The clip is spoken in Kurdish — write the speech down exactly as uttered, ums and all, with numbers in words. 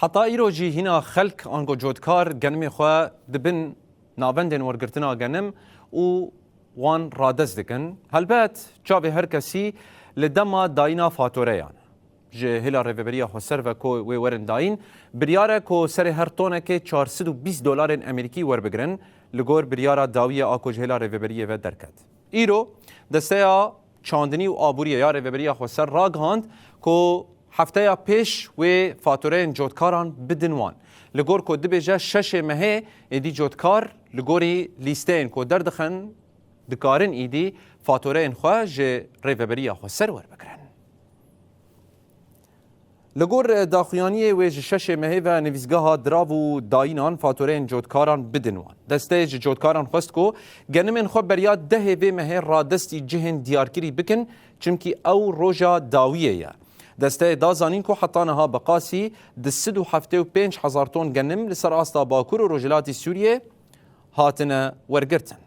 Heta îro jî hîna xelk ango cotkar genimê xwe di bin navendên wergirtina genim û wan radest dikin. Helbet çavê her kesî li dema dayîna fatoreyan. Ji hêla Rêveberiya Xweser ve ku wê werin dayîn, biryar e ku serê her tonekê çar sed û bîst dolarên Amerîkî werbigirin, li gor biryara dawiyê a ku ji hêla Rêveberiyê ve derket. Îro, Desteya Çandinî û Aboriyê ya Rêveberiya Xweser ragihand ku hefteya pêş wê fatureyên cotkaran bidin wan. Li gor ku dibêje şeşê mehê êdî cotkar li gorî lîsteyên ku derdixin, dikarin îdî fatureyên xwe ji Rêveberiya Xweser werbigirin. Li gor daxuyaniyê wê ji şeşê mehê ve nivîsgeha dirav û dayînan fatureyên cotkaran bidin wan. Desteyê ji cotkaran xwest ku genimên xwe beriya dehê vê mehê radestî cihên diyarkirî bikin, çimkî ew roja dawiyê ye. Desteyê da zanîn ku heta niha bi qasî du sed û heftê û pênc hezar ton genim li ser asta Bakur û Rojhilatî Sûriyê hatine wergirtin.